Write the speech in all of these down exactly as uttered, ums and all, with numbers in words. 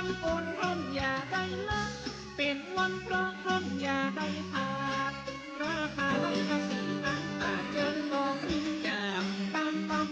วันโกนร่มอย่าได้ละ เป๋นวันพระร่มอย่าได้ขาด ราคาได้กะสี่ตังค์ ตาเจิญบอกมีอย่างบางบาง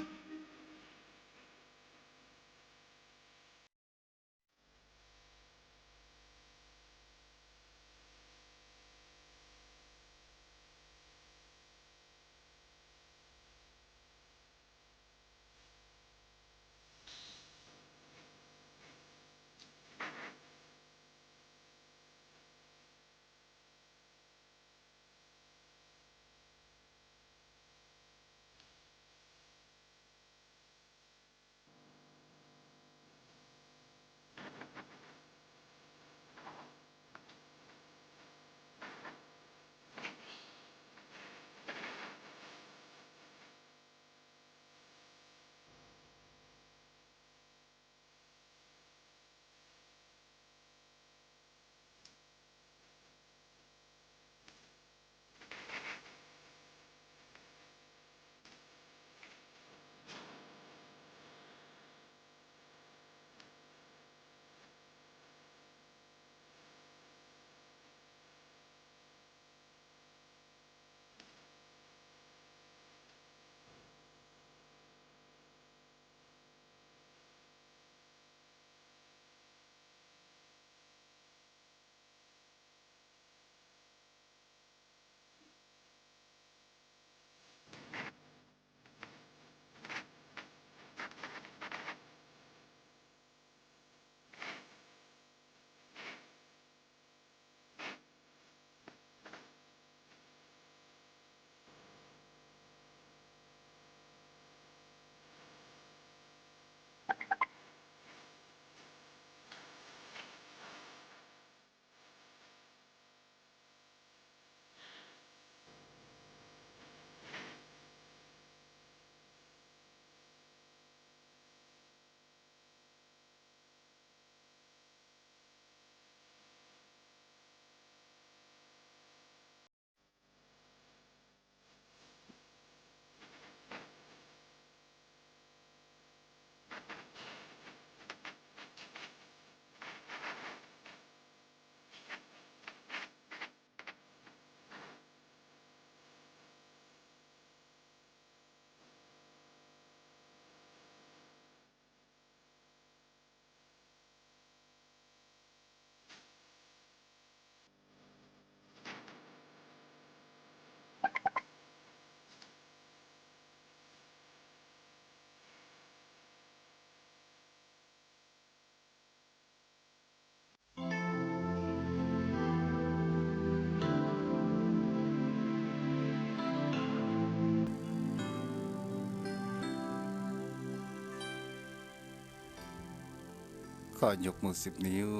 ขอยกมือสิบนิ้ว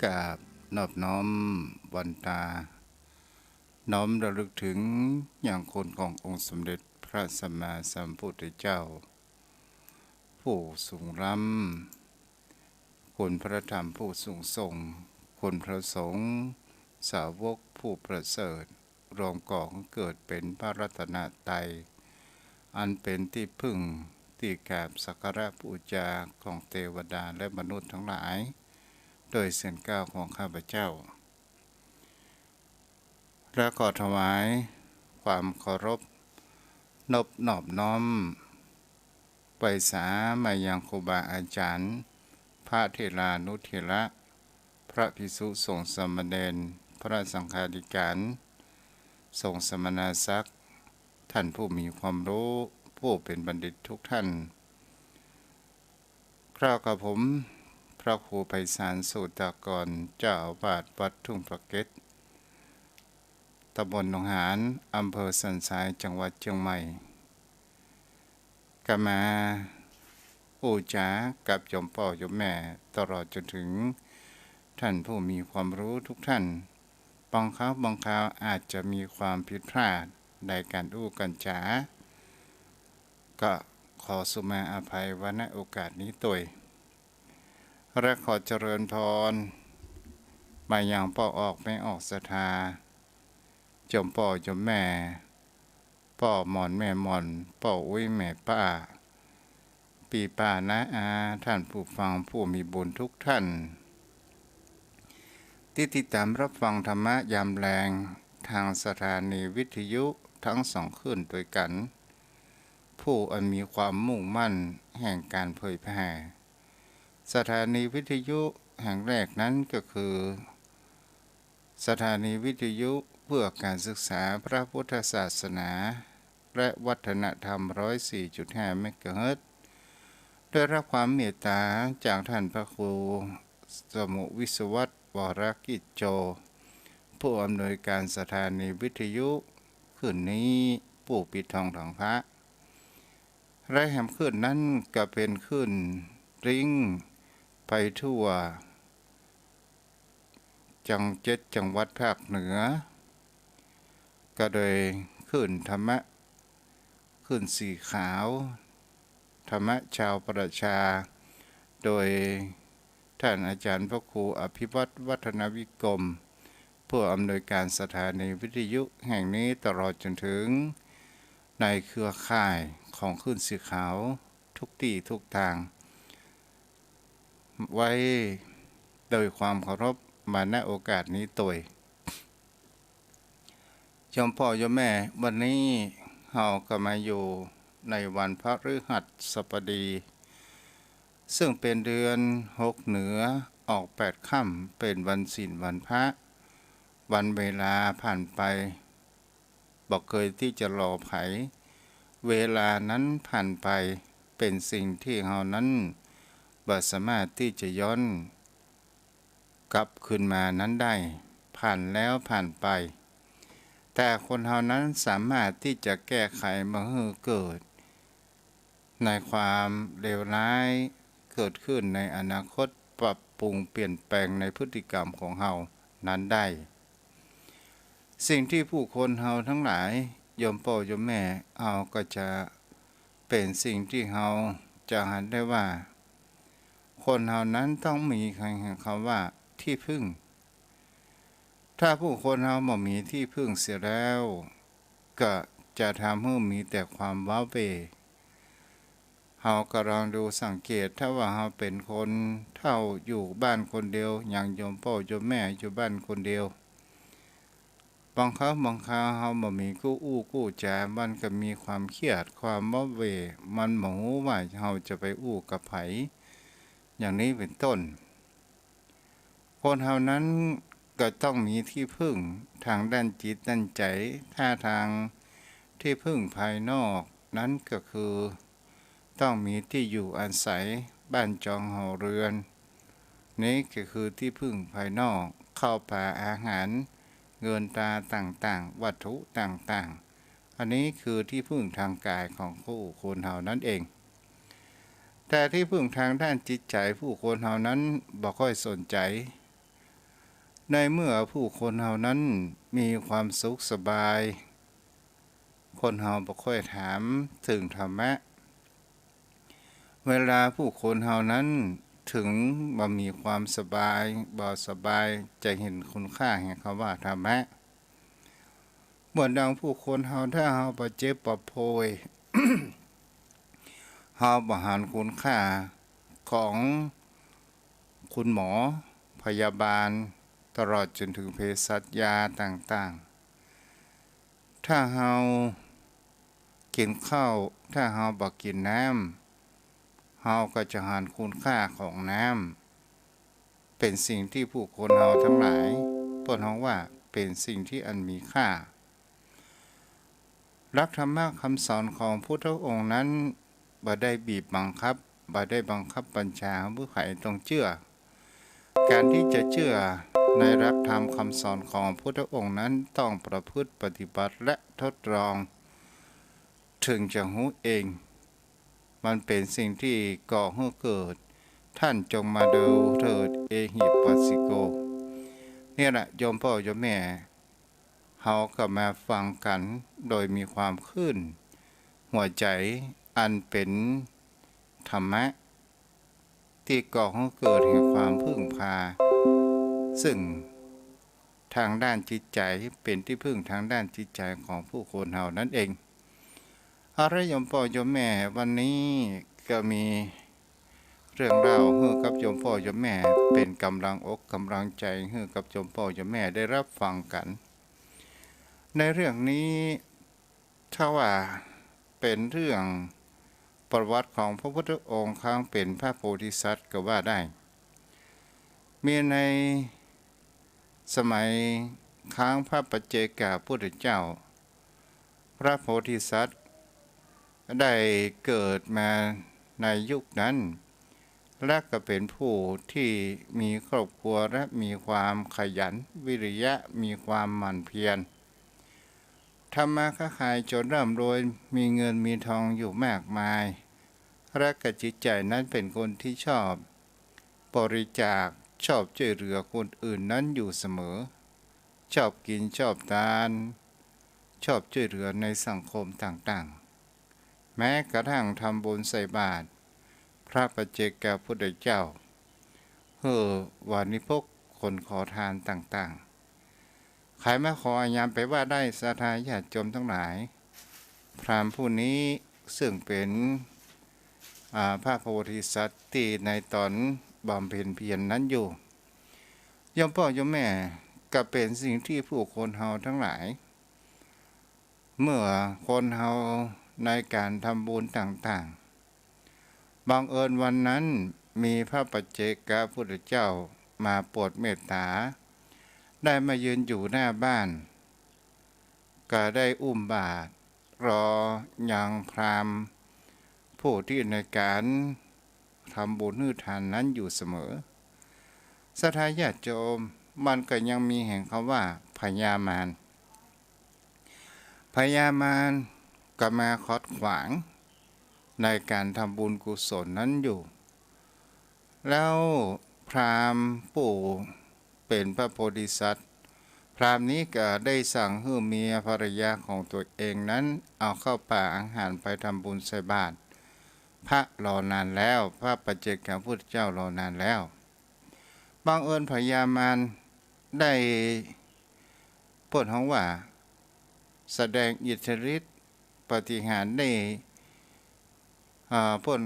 กราบนอบน้อมวันตา น้อมระลึกถึงยังคุณขององค์สมเด็จพระสัมมาสัมพุทธเจ้า ผู้สูงล้ำ คุณพระธรรมผู้สูงส่ง คุณพระสงฆ์สาวกผู้ประเสริฐ รวมก่อเกิดเป็นพระรัตนตรัย อันเป็นที่พึ่งที่กราบสักการะบูชาของเทวดาและมนุษย์ทั้งหลาย โดยเสียงกล่าวของข้าพเจ้า และขอถวายความเคารพนบนอบน้อม ไหว้สามายังครูบาอาจารย์ พระเถรานุเถระ พระภิกษุสงฆ์สามเณร พระสังฆาธิการ สงฆ์สมณศักดิ์ ท่านผู้มีความรู้ ผู้เป็นบัณฑิตทุกท่าน กล่าวกับผม พระครูไพศาล โสตากร เจ้าอาวาสวัดทุ่งพระเก็ด ตำบลหนองหาน อำเภอสันทราย จังหวัดเชียงใหม่ กล่าวมาอู้จ๋ากับโยมป้อโยมแม่ ตลอดจนถึงท่านผู้มีความรู้ทุกท่าน บางคราวบางคราวอาจจะมีความผิดพลาดในการอู้การจ๋า ก็ขอสุมาอภัยไว้ ณ โอกาสนี้ตวย และขอเจริญพรมายังป้อออกแม่ออกศรัทธา โยมป้อโยมแม่ ป้อหม่อนแม่หม่อน ป้ออุ๊ยแม่ป้า ปี้ป้าน้าอา ท่านผู้ฟังผู้มีบุญทุกท่าน ตี้ติดต๋ามรับฟังธรรมะยามแลง ตางสถานีวิทยุตึงสองคลื่นตวยกั๋น ผู้อันมีความมุ่งมั่นแห่งก๋านเผยแผ่ สถานีวิทยุแห่งแรกนั้นก็คือ สถานีวิทยุเพื่อก๋านศึกษาพระพุทธศาสนาและวัฒนธรรม ร้อยสี่จุดห้า เมกะเฮิรตซ์ ได้รับความเมตต๋าจากท่านพระครูสมุห์ วิศวัฒน์ วรกิจโจ ผู้อำนวยการสถานีวิทยุคลื่นนี้ ผู้ปิดทองหลังพระ และแหมคลื่นนั้นก็เป๋นคลื่นริ้งไปทั่ว จัง เจ็ดจังหวัดภาคเหนือ ก็โดยคลื่นธรรมะ คลื่นสีขาว ธรรมะชาวประชา โดยท่านอาจารย์พระครูอภิวัฒน์ วัฒนวิกรม ผู้อำนวยการสถานีวิทยุแห่งนี้ ตลอดจ๋นถึงในเครือข่ายของคลื่นสีขาวทุกตี้ทุกตาง ไว้โดยความเคารพมา ณ โอกาสนี้ตวย โยมป้อโยมแม่ วันนี้เฮาก็มาอยู่ในวันพฤหัสบดี ซึ่งเป๋นเดือนหกเหนือ ออกแปดค่ำ เป๋นวันศีลวันพระ วันเวลาผ่านไป บ่เกยตี้จะรอใผ เวลานั้นผ่านไป เป๋นสิ่งตี้เฮานั้นบ่สามารถตี้จะย้อนกลับคืนมานั้นได้ ผ่านแล้วผ่านไป แต่คนเฮานั้นสามารถตี้จะแก้ไขบ่หื้อเกิด ในความเลวร้ายเกิดขึ้นในอนาคต ปรับปรุงเปลี่ยนแปลงในพฤติกรรมของเฮานั้นได้ สิ่งตี้ผู้คนเฮาตังหลาย โยมป้อโยมแม่ เฮาก็จะเป๋นสิ่งตี้เฮาจะหันได้ว่า คนเฮานั้นต้องมีคำว่าตี้พึ่ง ถ้าผู้คนเฮาบ่มีตี้พึ่งเสียแล้ว ก็จะทำหื้อมีแต่ความว้าเหว่ เฮาก็ลองดูสังเกต ถ้าว่าเฮาเป๋นคนเฒ่าอยู่บ้านคนเดียว อย่างโยมป้อโยมแม่อยู่บ้านคนเดียว บางครั้งบางคราวเฮาบ่มีกู้อู้กู้จ๋า มันก็มีความเครียด ความว้าเหว่ มันบ่ฮู้ว่าเฮาจะไปอู้กับใผ อย่างนี้เป๋นต้น คนเฮานั้นก็ต้องมีตี้พึ่งตางด้านจิตด้านใจ๋ ถ้าตางตี้พึ่งภายนอกนั้นก็คือ ต้องมีตี้อยู่อาศัย บ้านจองหอเรือน นี้ก็คือตี้พึ่งภายนอก ข้าวป๋าอาหาร เงินตราต่างๆ วัตถุต่างๆ อันนี้คือตี้พึ่งตางก๋ายของผู้คนเฮานั้นเอง แต่ตี้พึ่งตางด้านจิตใจ๋ผู้คนเฮานั้นบ่ค่อยสนใจ๋ ในเมื่อผู้คนเฮานั้นมีความสุขสบาย คนเฮาบ่ค่อยถามเถิงธรรมะ เวลาผู้คนเฮานั้นเถิงบ่มีความสบาย บ่สบาย จะหันคุณค่าแห่งคำว่าธรรมะ เหมือนดังผู้คนเฮา ถ้าเฮาบ่เจ็บบ่ป่วย เฮาบ่หันคุณค่าของคุณหมอ พยาบาล ตลอดจ๋นถึงเภสัชยาต่างๆ ถ้าเฮากิ๋นข้าว ถ้าเฮาบ่กิ๋นน้ำ เฮาก็จะหันคุณค่าของน้ำ เป๋นสิ่งตี้ผู้คนเฮาตังหลาย เปิ้นฮ้องว่าเป๋นสิ่งตี้อันมีค่า หลักธรรมะคำสอนของพุทธองค์นั้น บ่ได้บีบบังคับ บ่ได้บังคับบัญชาหื้อใผต้องเจื้อ ก๋านตี้จะเจื้อในหลักธรรมคำสอนของพุทธองค์นั้น ต้องประพฤติปฏิบัติและทดลอง เถิงจะฮู้เอง มันเป๋นสิ่งตี้ก่อหื้อเกิด ท่านจงมาดูเถิด เอหิปัสสิโก เนี่ยแหละ โยมป้อโยมแม่ เฮาก็มาฟังกั๋นโดยมีความขึ้นหัวใจ๋ อันเป๋นธรรมะ ตี้ก่อหื้อเกิดแห่งความพึ่งพา ซึ่งตางด้านจิตใจ๋ เป๋นตี้พึ่งตางด้านจิตใจ๋ของผู้คนเฮานั้นเอง เอาละโยมป้อโยมแม่ วันนี้ ก็มีเรื่องเล่าหื้อกับโยมป้อโยมแม่ เป๋นก๋ำลังอกก๋ำลังใจ๋หื้อกับโยมป้อโยมแม่ได้ฮับฟังกั๋น ในเรื่องนี้ ถ้าว่าเป๋นเรื่องประวัติของพระพุทธองค์ครั้งเป๋นพระโพธิสัตว์ก็ว่าได้ มีในสมัยครั้งพระปัจเจกพุทธเจ้า พระโพธิสัตว์ได้เกิดมาในยุคนั้น และก็เป๋นผู้ที่มีครอบครัวและมีความขยัน วิริยะ มีความหมั่นเพียร ทำมาค้าขายจ๋นร่ำรวย มีเงินมีทองอยู่มากมาย และก็จิตใจ๋นั้นเป๋นคนที่ชอบบริจาค ชอบจ้วยเหลือคนอื่นนั้นอยู่เสมอ ชอบกิ๋น ชอบตาน ชอบจ้วยเหลือในสังคมต่างๆ แม้กระทั่งทำบุญใส่บาตรพระปัจเจกพุทธเจ้า หื้อวานิพกคนขอตานต่างๆ ใผมาขออะยามไปว่าได้ ศรัทธาญาติโยมตังหลาย พราหมณ์ผู้นี้ซึ่งเป๋น อ่า พระโพธิสัตว์ตี้ในต๋อนบำเพ็ญเพียรนั้นอยู่ โยมป้อโยมแม่ ก็เป๋นสิ่งที่ผู้คนเฮาตังหลาย เมื่อคนเฮาในก๋านทำบุญต่างๆ บังเอิญวันนั้นมีพระปัจเจกพุทธเจ้ามาโปรดเมตต๋า ได้มายืนอยู่หน้าบ้าน ก็ได้อุ้มบาตรรอยังพราหมณ์ผู้ตี้ในก๋านทำบุญหื้อตานนั้นอยู่เสมอ ศรัทธาญาติโยม มันก็ยังมีแห่งกำว่าพญามาร พญามารก็มาขัดขวางในก๋านทำบุญกุศลนั้นอยู่ แล้วพราหมณ์ผู้เป๋นพระโพธิสัตว์ พราหมณ์นี้ก็ได้สั่งหื้อเมียภรรยาของตั๋วเองนั้นเอาข้าวป๋าอาหารไปทำบุญใส่บาตรพระรอนานแล้ว พระปัจเจกพุทธเจ้ารอนานแล้ว บังเอิญพญามารได้ เปิ้นฮ้องว่า แสดงอิทธิฤทธิ์ปาฏิหาริย์ได้ อ่า เปิ้น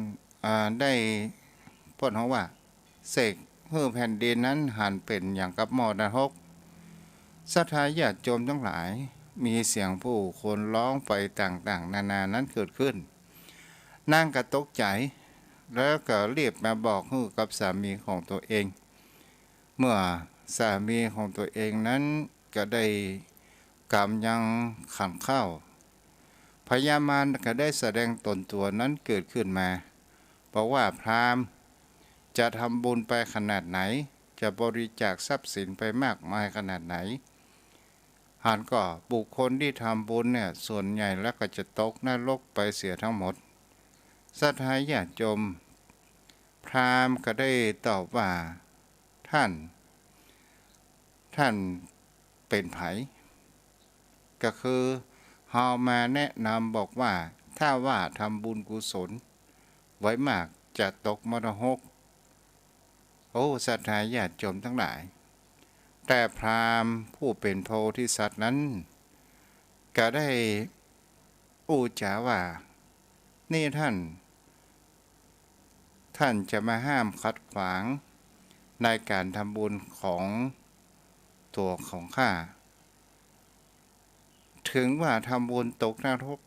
อ่า ได้ เปิ้นฮ้องว่า เสกหื้อแผ่นดินนั้นหันเป๋นอย่างกับหม้อนรก ศรัทธาญาติโยมตังหลาย มีเสียงผู้คนฮ้องไปต่างๆ นานานั้นเกิดขึ้น นางก็ตกใจ๋ แล้วก็รีบมาบอกหื้อกับสามีของตั๋วเอง เมื่อสามีของตั๋วเองนั้นก็ได้ก๋ำยังขันข้าว พญามารก็ได้แสดงต๋นตั๋วนั้นเกิดขึ้นมา บอกว่าพราหมณ์จะทำบุญไปขนาดไหน จะบริจาคทรัพย์สินไปมากมายขนาดไหน หันก่อบุคคลที่ทำบุญเนี่ย ส่วนใหญ่แล้วก็จะตกนรกไปเสียทั้งหมด ศรัทธาญาติโยม พราหมณ์ก็ได้ตอบว่า ท่าน ท่านเป๋นใผ ก็คือเฮามาแนะนำบอกว่า ถ้าว่าทำบุญกุศลไว้มากจะตกนรก โอ้ ศรัทธาญาติโยมตังหลาย แต่พราหมณ์ผู้เป๋นโพธิสัตว์นั้น ก็ได้อู้จ๋าว่า นี่ท่าน ท่านจะมาห้ามขัดขวางในก๋านทำบุญของตั๋วของข้า ถึงว่าทำบุญตกนรก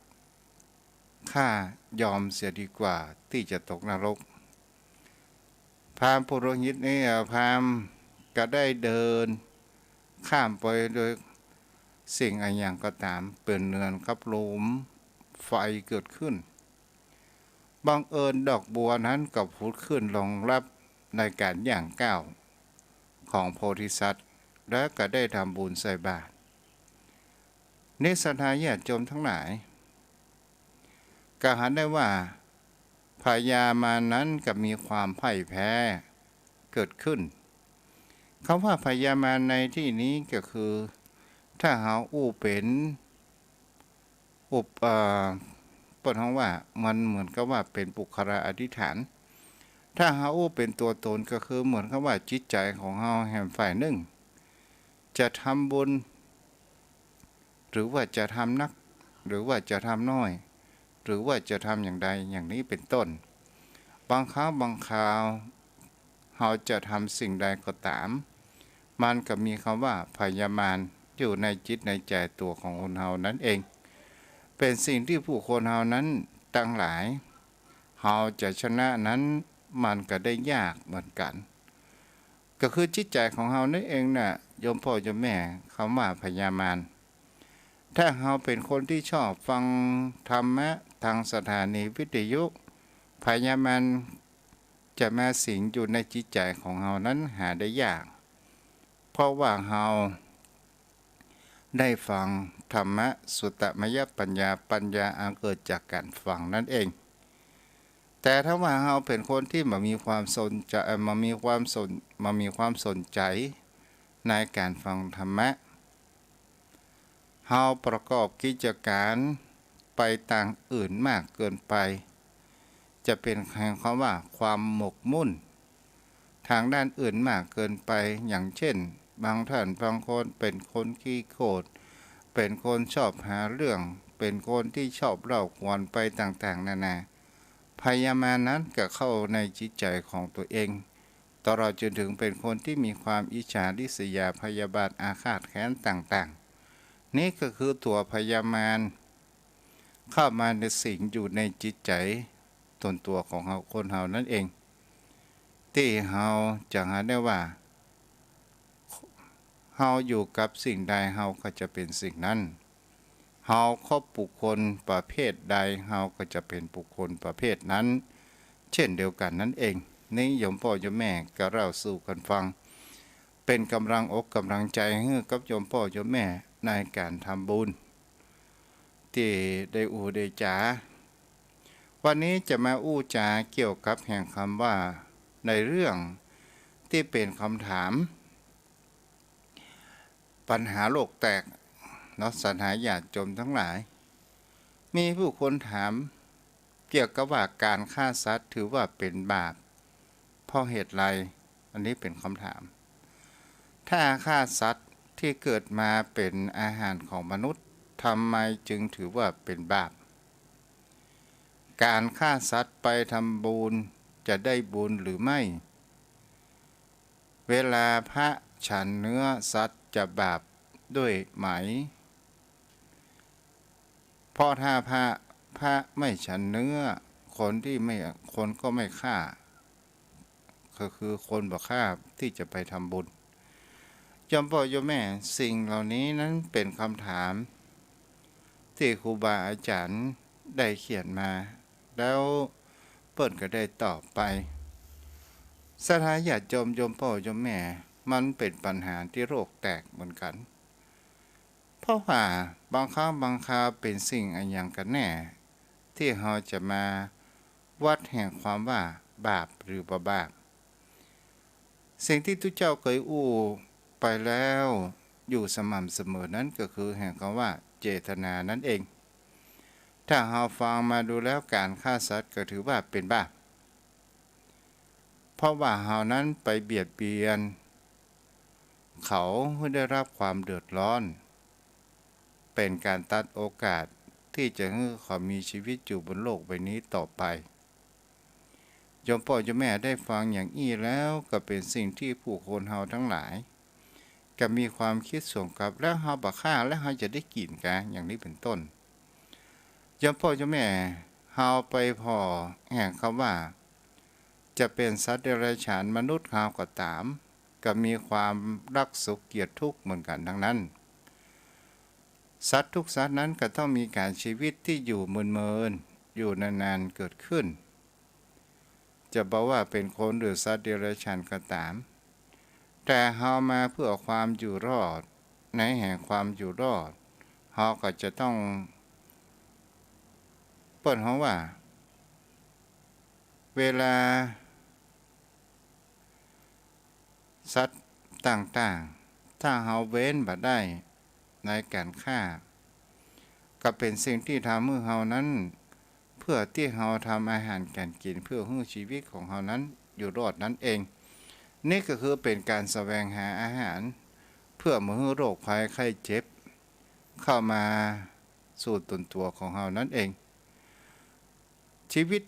ข้ายอมเสียดีกว่าตี้จะตกนรก พราหมณ์ปุโรหิตนี้ เอ่อ พราหมณ์ก็ได้เดินข้ามไปโดยสิ่งอะหยังก็ต๋าม เป๋นเหมือนกับหลุมไฟเกิดขึ้น บังเอิญดอกบัวนั้นก็ผุดขึ้นรองรับในก๋านย่างก้าวของโพธิสัตว์ แล้วก็ได้ทำบุญใส่บาตร นี่ศรัทธาญาติโยมตังหลาย ก็หันได้ว่าพญามารนั้นก็มีความพ่ายแพ้เกิดขึ้น กำว่าพญามารในตี้นี้ก็คือ ถ้าเฮาอู้เป๋น อุป เอ่อ เปิ้นฮ้องว่ามันเหมือนกับว่าเป๋นปุคคละอธิฐาน ถ้าเฮาอู้เป๋นตั๋วต๋นก็คือเหมือนกับว่าจิตใจ๋ของเฮาแหมฝ่ายนึ่ง จะทำบุญ หรือว่าจะทำนัก หรือว่าจะทำน้อย หรือว่าจะทำอย่างใดอย่างนี้เป๋นต้น บางครั้งบางคราว เฮาจะทำสิ่งใดก็ต๋าม มันก็มีกำว่าพยามารอยู่ในจิตในใจ๋ตั๋วของคนเฮานั้นเอง เป๋นสิ่งตี้ผู้คนเฮานั้นตังหลาย เฮาจะชนะนั้นมันก็ได้ยากเหมือนกั๋น ก็คือจิตใจ๋ของเฮานั้นเองน่ะ โยมป้อโยมแม่ กำว่าพยามาร ถ้าเฮาเป๋นคนตี้ชอบฟังธรรมะตางสถานีวิทยุ พยามารจะมาสิงอยู่ในจิตใจ๋ของเฮานั้นหาได้ยาก เพราะว่าเฮาได้ฟังธรรมะ สุตตมยปัญญา ปัญญาอันเกิดจากก๋านฟังนั้นเอง แต่ถ้าว่าเฮาเป๋นคนตี้บ่มีความสนใจ๋ เอ่อ บ่มีความสน บ่มีความสนใจ๋ในก๋านฟังธรรมะ เฮาประกอบกิจก๋านไปตางอื่นมากเกินไป จะเป๋นแห่งกำว่าความหมกมุ่นตางด้านอื่นมากเกินไป อย่างเช่น บางต้านบางคนเป๋นคนขี้โขด เป๋นคนชอบหาเรื่อง เป๋นคนตี้ชอบเล่าขวัญไปต่างๆ นานา พยามารนั้นก็เข้าในจิตใจ๋ของตั๋วเอง ตลอดจนเถิงเป๋นคนตี้มีความอิจฉาริษยาพยาบาทอาฆาตแค้นต่างๆ นี่ก็คือตั๋วพยามารเข้ามาในสิงอยู่ในจิตใจ๋ตนตั๋วของเฮา คนเฮานั้นเอง ตี้เฮาจะหาได้ว่า เฮาอยู่กับสิ่งใดเฮาก็จะเป๋นสิ่งนั้น เฮาคบบุคคลประเภทใดเฮาก็จะเป๋นบุคคลประเภทนั้น เช่นเดียวกั๋นนั้นเอง นี่โยมป้อโยมแม่ก็เล่าสู่กั๋นฟัง เป๋นก๋ำลังอกก๋ำลังใจ๋หื้อกับโยมป้อโยมแม่ในก๋านทำบุญ ตี้ได้อู้ได้จ๋า วันนี้จะมาอู้จ๋าเกี่ยวกับแห่งกำว่า ในเรื่องตี้เป๋นกำถาม ปัญหาโลกแตกเนาะ ศรัทธาญาติโยมตังหลาย มีผู้คนถามเกี่ยวกับว่าก๋านฆ่าสัตว์ถือว่าเป๋นบาป เพราะเหตุใด อันนี้เป๋นกำถาม ถ้าฆ่าสัตว์ตี้เกิดมาเป๋นอาหารของมนุษย์ ทำไมจึงถือว่าเป๋นบาป ก๋านฆ่าสัตว์ไปทำบุญจะได้บุญหรือไม่ เวลาพระฉันเนื้อสัตว์จะบาปด้วยไหม เพราะถ้าพระ พระไม่ฉันเนื้อ คนตี้ไม่ คนก็ไม่ฆ่า ก็คือคนบ่ฆ่าตี้จะไปทำบุญ โยมป้อโยมแม่ สิ่งเหล่านี้นั้นเป๋นกำถามตี้ครูบาอาจ๋ารย์ได้เขียนมา แล้วเปิ้นก็ได้ตอบไป ศรัทธาญาติโยม โยมป้อโยมแม่ มันเป๋นปัญหาตี้โลกแตกเหมือนกั๋น เพราะว่าบางครั้งบางคราวเป๋นสิ่งอะหยังกั๋นแน่ ตี้เฮาจะมาวัดแห่งความว่าบาปหรือบ่บาป สิ่งตี้ตุ๊เจ้าเกยอู้ไปแล้วอยู่สม่ำเสมอนั้นก็คือแห่งกำว่าเจตนานั้นเอง ถ้าเฮาฟังมาดูแล้วก๋านฆ่าสัตว์ก็ถือว่าเป๋นบาป เพราะว่าเฮานั้นไปเบียดเบียนเขาหื้อได้รับความเดือดร้อน เป๋นก๋านตัดโอกาสตี้จะหื้อเขามีชีวิตอยู่บนโลกใบนี้ต่อไป โยมป้อโยมแม่ได้ฟังอย่างอี้แล้วก็เป๋นสิ่งตี้ผู้คนเฮาตังหลาย ก็มีความกึ๊ดสวงกับ แล้วเฮาบ่ฆ่าแล้วเฮาจะได้กิ๋นกา อย่างนี้เป๋นต้น โยมป้อโยมแม่ เฮาไปผ่อแห่งกำว่า จะเป๋นสัตว์เดรัจฉานมนุษย์เฮาก็ต๋าม ก็มีความรักสุขเกลียดทุกข์เหมือนกั๋นตังนั้น สัตว์ทุกสัตว์นั้นก็ต้องมีก๋านชีวิตตี้อยู่เมินๆ อยู่นานๆ เกิดขึ้น จะบ่ว่าเป๋นคนหรือสัตว์เดรัจฉานก็ต๋าม แต่เฮามาเพื่อความอยู่รอด ในแห่งความอยู่รอด เฮาก็จะต้อง เปิ้นฮ้องว่า เวลาสัตว์ต่างๆ ถ้าเฮาเว้นบ่ได้ในก๋านฆ่า ก็เป๋นสิ่งตี้ทำหื้อเฮานั้น เพื่อตี้เฮาทำอาหารก๋านกิ๋น เพื่อหื้อชีวิตของเฮานั้นอยู่รอดนั้นเอง นี่ก็คือเป๋นก๋านแสวงหาอาหาร เพื่อบ่หื้อโรคภัยไข้เจ็บเข้ามาสู่ตนตั๋วของเฮานั้นเอง ชีวิต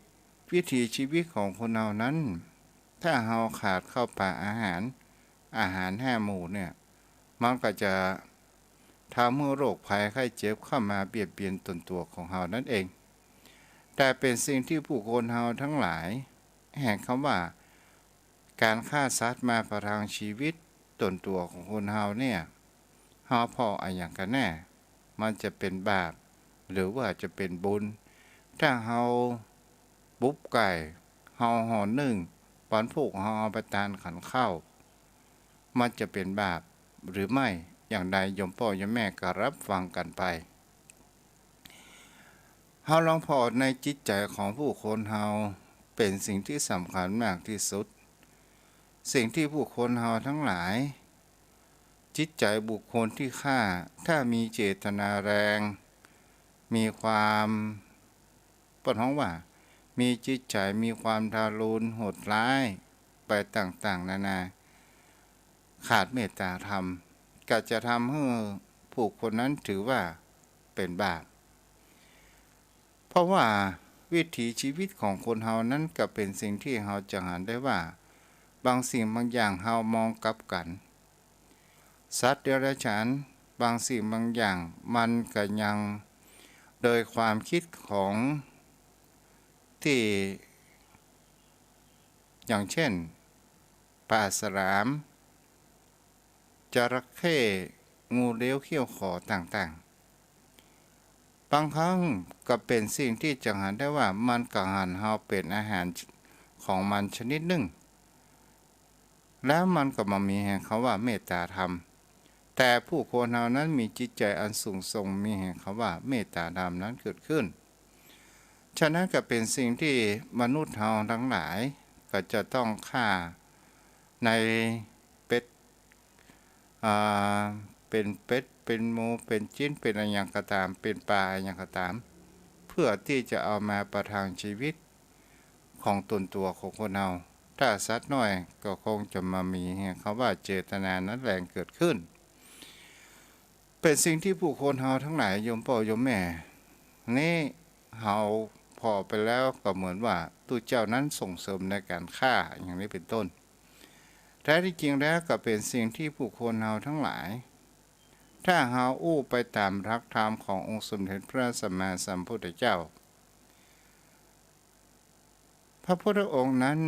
วิถีชีวิตของคนเฮานั้น ถ้าเฮาขาดข้าวป๋าอาหาร อาหารห้าหมู่เนี่ย มันก็จะทำหื้อโรคภัยไข้เจ็บเข้ามาเบียดเบียนตนตั๋วของเฮานั้นเอง แต่เป๋นสิ่งตี้ผู้คนเฮาตังหลาย แห่งกำว่า ก๋านฆ่าสัตว์มาประทังชีวิตตนตั๋วของคนเฮาเนี่ย เฮาผ่ออะหยังกั๋นแน่ มันจะเป๋นบาป หรือว่าจะเป๋นบุญ ถ้าเฮาบุบไก่ เฮาห่อนึ่ง ปันผู้ของเฮาเอาไปตานขันข้าว มันจะเป๋นบาปหรือไม่ อย่างใด โยมป้อโยมแม่ก็ฮับฟังกั๋นไป เฮาลองผ่อในจิตใจ๋ของผู้คนเฮา เป๋นสิ่งตี้สำคัญมากตี้สุด สิ่งตี้ผู้คนเฮาตังหลาย จิตใจ๋บุคคลตี้ฆ่า ถ้ามีเจตนาแรง มีความ เปิ้นฮ้องว่า มีจิตใจ๋ มีความทารุณโหดร้ายไปต่างๆ นานา ขาดเมตตาธรรม ก็จะทำหื้อผู้คนนั้นถือว่าเป๋นบาป เพราะว่าวิถีชีวิตของคนเฮานั้นก็เป๋นสิ่งตี้เฮาจะหันได้ว่า บางสิ่งบางอย่างเฮามองกลับกั๋น สัตว์เดรัจฉานบางสิ่งบางอย่างมันก็ยัง โดยความคิดของตี้ อย่างเช่น ป๋าสลาม จระเข้ งูเลี้ยวเขี้ยวขอต่างๆ บางครั้งก็เป๋นสิ่งตี้จะหันได้ว่ามันก็หันเฮาเป๋นอาหารของมันชนิดนึ่ง แล้วมันก็บ่มีแห่งกำว่าเมตตาธรรม แต่ผู้คนเฮานั้นมีจิตใจ๋อันสูงส่ง มีแห่งกำว่าเมตตาธรรมนั้นเกิดขึ้น ฉะนั้นก็เป๋นสิ่งตี้มนุษย์เฮาตังหลายก็จะต้องฆ่าในเป็ด อ่า เป๋นเป็ด เป๋นหมู เป๋นจิ๊น เป๋นอะหยังก็ต๋าม เป๋นป๋าอะหยังก็ต๋าม เพื่อตี้จะเอามาประทังชีวิตของตนตั๋วของคนเฮา ถ้าสัตว์น้อยก็คงจะบ่มีแห่งกำว่าเจตนานั้นแลเกิดขึ้น เป๋นสิ่งตี้ผู้คนเฮาตังหลาย โยมป้อโยมแม่ นี้เฮาผ่อไปแล้วก็เหมือนว่าตุ๊เจ้านั้นส่งเสริมในก๋านฆ่าอย่างนี้เป๋นต้น แท้ตี้จริงแล้วก็เป๋นสิ่งตี้ผู้คนเฮาตังหลาย ถ้าเฮาอู้ไปต๋ามหลักธรรมขององค์สมเด็จพระสัมมาสัมพุทธเจ้า พระพุทธองค์นั้น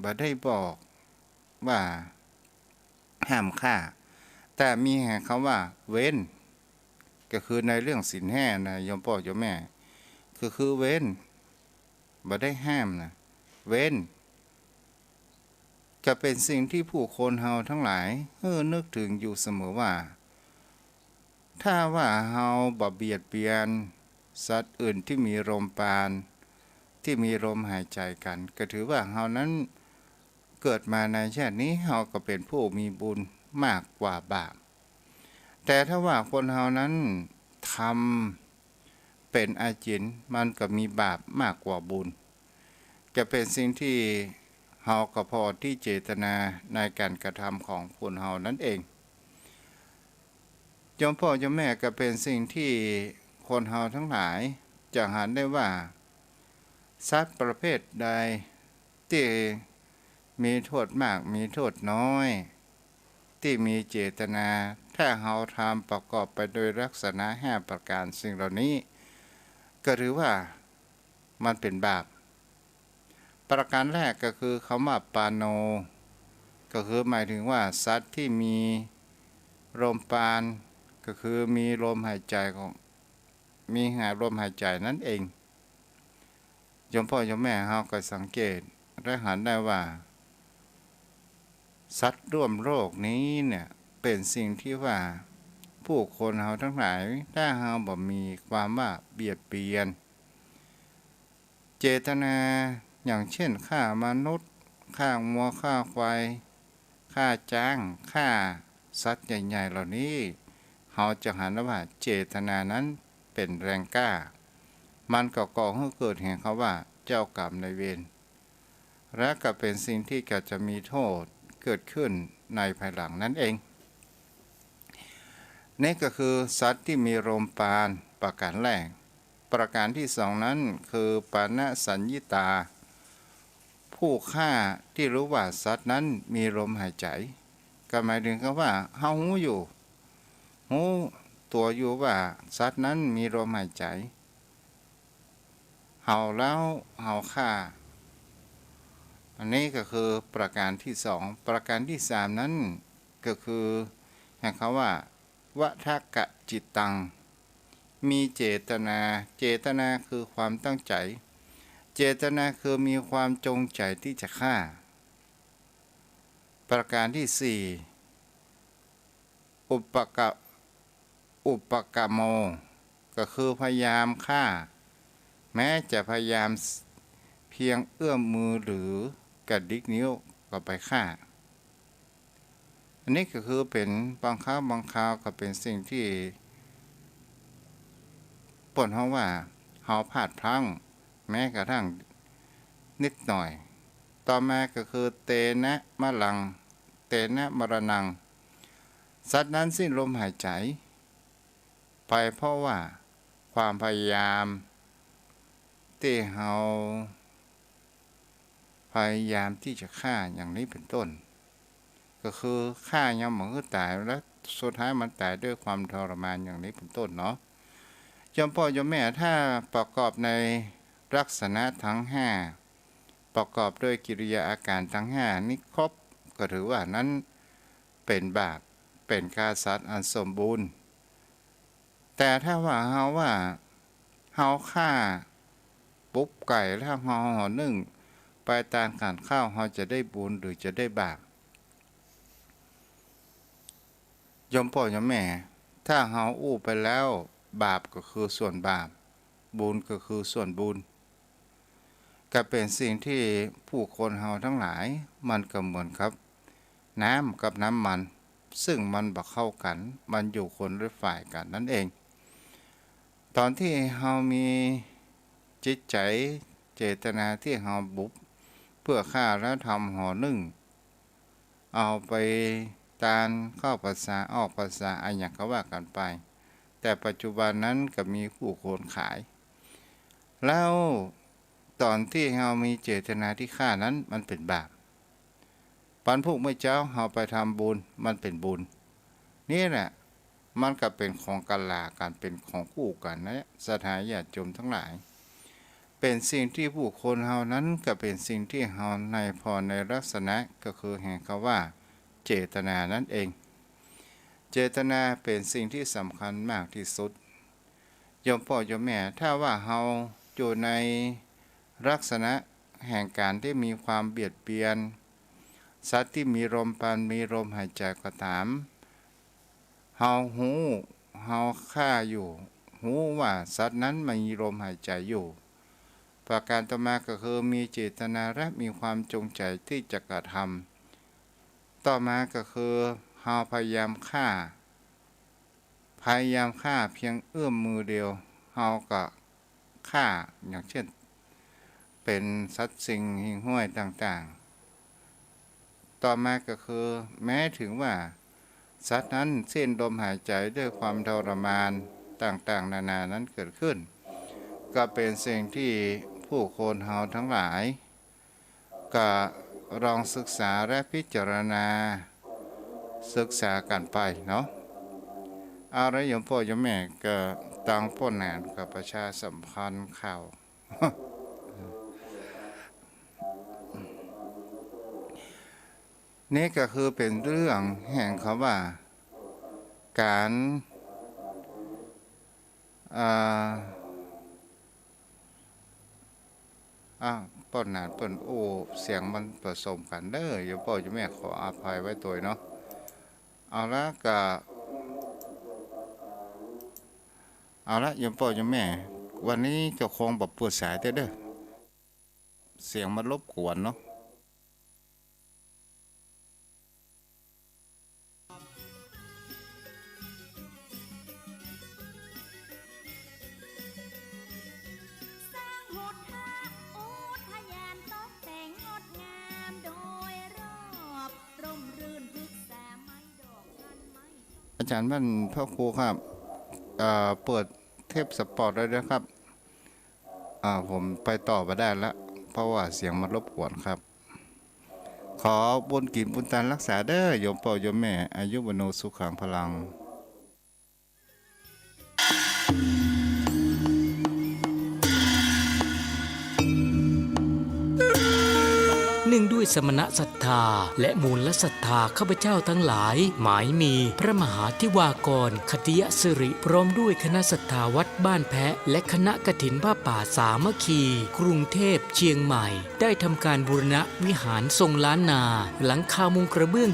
บ่ได้บอกว่าห้ามฆ่า แต่มีแห่งกำว่าเว้น ก็คือในเรื่องศีลห้านะ โยมป้อโยมแม่ ก็คือเว้น บ่ได้ห้ามนะ เว้น ก็เป๋นสิ่งตี้ผู้คนเฮาตังหลายหื้อนึกถึงอยู่เสมอว่า ถ้าว่าเฮาบ่เบียดเบียนสัตว์อื่นตี้มีลมปราณ ตี้มีลมหายใจ๋กั๋น ก็ถือว่าเฮานั้นเกิดมาในชาตินี้ เฮาก็เป๋นผู้มีบุญมากกว่าบาป แต่ถ้าว่าคนเฮานั้นทำเป๋นอาจิณ มันก็มีบาปมากกว่าบุญ จะเป๋นสิ่งตี้เฮาก็ผ่อตี้เจตนาในก๋านกระทำของคนเฮานั้นเอง โยมป้อโยมแม่ ก็เป๋นสิ่งตี้คนเฮาตังหลายจะหันได้ว่า สัตว์ประเภทใดตี้มีโต้ษมาก มีโต้ษน้อย ตี้มีเจตนา ถ้าเฮาทำประกอบไปโดยลักษณะห้าประก๋าน สิ่งเหล่านี้ก็ถือว่ามันเป๋นบาป ประก๋านแรกก็คือกำว่าปราโณ ก็คือหมายถึงว่าสัตว์ตี้มีลมปราณ ก็คือมีลมหายใจ๋ของ มีหาลมหายใจ๋นั้นเอง โยมป้อโยมแม่เฮาก็สังเกตและหันได้ว่า สัตว์ร่วมโลกนี้เนี่ยเป๋นสิ่งตี้ว่าผู้คนเฮาตังหลาย ถ้าเฮาบ่มีความว่าเบียดเบียน เจตนาอย่างเช่นฆ่ามนุษย์ ฆ่างัว ฆ่าควาย ฆ่าจ๊าง ฆ่าสัตว์ใหญ่ๆ เหล่านี้ เฮาจะหันว่าเจตนานั้นเป๋นแรงกล้า มันก็ก่อหื้อเกิดแห่งกำว่าเจ้ากรรมนายเวร และก็เป๋นสิ่งตี้ก็จะมีโต้ษเกิดขึ้นในภายหลังนั้นเอง นี่ก็คือสัตว์ตี้มีลมปราณประก๋านแรก ประการตี้สองนั้นคือปาณะสัญญิตา ผู้ฆ่าตี้ฮู้ว่าสัตว์นั้นมีลมหายใจ๋ ก็หมายเถิงกับว่าเฮาฮู้อยู่ ฮู้ตั๋วอยู่ว่าสัตว์นั้นมีลมหายใจ๋ เฮาเล้า เฮาฆ่า อันนี้ก็คือประการตี้สอง ประการตี้สามนั้นก็คือ อย่างคำว่า วทกจิตตัง มีเจตนา เจตนาคือความตั้งใจ๋ เจตนาคือมีความจงใจ๋ตี้จะฆ่า ประการตี้สี่ อุปกะ อุปกรรมโม ก็คือพยายามฆ่า แม้จะพยายามเพียงเอื้อมมือหรือกระดิกนิ้วก็ไปฆ่า อันนี้ก็คือเป๋นบางครั้งบางคราวก็เป๋นสิ่งตี้เปิ้นฮ้องว่าเฮาพลาดพลั้ง แม้กระทั่งนิดหน่อย ต่อมาก็คือ เตนะมะรัง เตนะมะระนัง สัตว์นั้นสิ้นลมหายใจ๋ไปเพราะว่าความพยายามตี้เฮาพยายามตี้จะฆ่าอย่างนี้เป๋นต้น ก็คือฆ่ายังบ่หื้อต๋าย และสุดท้ายมันต๋ายด้วยความทรมานอย่างนี้เป๋นต้นเนาะ โยมป้อโยมแม่ ถ้าประกอบในลักษณะตังห้า ประกอบด้วยกิริยาอาก๋านตังห้านี้ครบ ก็ถือว่านั้นเป๋นบาป เป๋นฆ่าสัตว์อันสมบูรณ์ แต่ถ้าว่าเฮาว่า เฮาฆ่าปุ๊บไก่แล้วเฮาห่อนึ่งไปตานก๋านข้าว เฮาจะได้บุญหรือจะได้บาป โยมป้อโยมแม่ ถ้าเฮาอู้ไปแล้ว บาปก็คือส่วนบาป บุญก็คือส่วนบุญ ก็เป๋นสิ่งตี้ผู้คนเฮาตังหลาย มันก็เหมือนกับน้ำกับน้ำมัน ซึ่งมันบ่เข้ากั๋น มันอยู่คนละฝ่ายกั๋นนั้นเอง ต๋อนตี้เฮามีจิตใจ๋เจตนาตี้เฮาบุบเปื้อฆ่าแล้วทำห่อนึ่ง เอาไปตานเข้าพรรษาออกพรรษาอะหยังก็ว่ากั๋นไป แต่ปัจจุบันนั้นก็มีผู้คนขาย แล้วต๋อนตี้เฮามีเจตนาตี้ฆ่านั้นมันเป๋นบาป ปันพรุ่งมื้อเจ๊าเฮาไปทำบุญมันเป๋นบุญ นี่แหละมันก็เป๋นของกัลลากั๋น เป๋นของคู่กั๋นนะ ศรัทธาญาติโยมตังหลาย เป๋นสิ่งตี้ผู้คนเฮานั้นก็เป๋นสิ่งตี้เฮาในพอในลักษณะก็คือแห่งคำว่าเจตนานั้นเอง เจตนาเป๋นสิ่งตี้สำคัญมากตี้สุด โยมป้อโยมแม่ ถ้าว่าเฮาอยู่ในลักษณะแห่งก๋านตี้มีความเบียดเบียนสัตว์ตี้มีลมปราณมีลมหายใจ๋ก็ต๋าม เฮาฮู้ เฮาฆ่าอยู่ ฮู้ว่าสัตว์นั้นมีลมหายใจ๋อยู่ ประการต่อมาก็คือมีเจตนาและมีความจงใจ๋ตี้จะกระทำ ต่อมาก็คือเฮาพยายามฆ่า พยายามฆ่าเพียงเอื้อมมือเดียว เฮาก็ฆ่า อย่างเช่น เป๋นสัตว์สิ่งหิ่งห้อยต่างๆ ต่อมาก็คือแม้เถิงว่าสัตว์นั้นสิ้นลมหายใจ๋ด้วยความทรมานต่างๆ นานานั้นเกิดขึ้น ก็เป๋นสิ่งตี้ผู้คนเฮาตังหลาย ก็ลองศึกษาและพิจารณาศึกษากั๋นไปเนาะ เอาละโยมป้อโยมแม่ ก็ตางป้อหนานก็ประชาสัมพันธ์ข่าว นี่ก็คือเป๋นเรื่องแห่งคำว่าก๋าน อ่า อ่ะ ป้อหนานเปิ้นอู้ เสียงมันผสมกั๋นเน้อ โยมป้อโยมแม่ขออภัยไว้ตวยเนาะ เอาละก็ เอาละโยมป้อโยมแม่ วันนี้ก็คงบ่เปิดสายเตื้อเด้อ เสียงมันรบกวนเนาะ สร้างหุทธอุทยานตกแต่งงดงามโดยรอบ ร่มรื่นพฤกษาไม้ดอกพันไม้ทอง อาจ๋ารย์บ้านพระครูครับ เอ่อ เปิดเทปสปอร์ตเลยนะครับ อ่า ผมไปต่อบ่ได้ละ เพราะว่าเสียงมันรบกวนครับ ขอบุญกิ๋นบุญตานฮักษาเด้อ โยมป้อโยมแม่ อายุวัณโณสุขังพลัง เนื่องด้วยสมณศรัทธาและมูลศรัทธาข้าพเจ้าทั้งหลาย หมายมีพระมหาธิวากร ขัตติยสิริ พร้อมด้วยคณะศรัทธาวัดบ้านแพะ และคณะกฐินผ้าป่าสามัคคี กรุงเทพ เชียงใหม่ ได้ทำการบูรณะวิหารทรงล้านนา หลังคามุงกระเบื้อง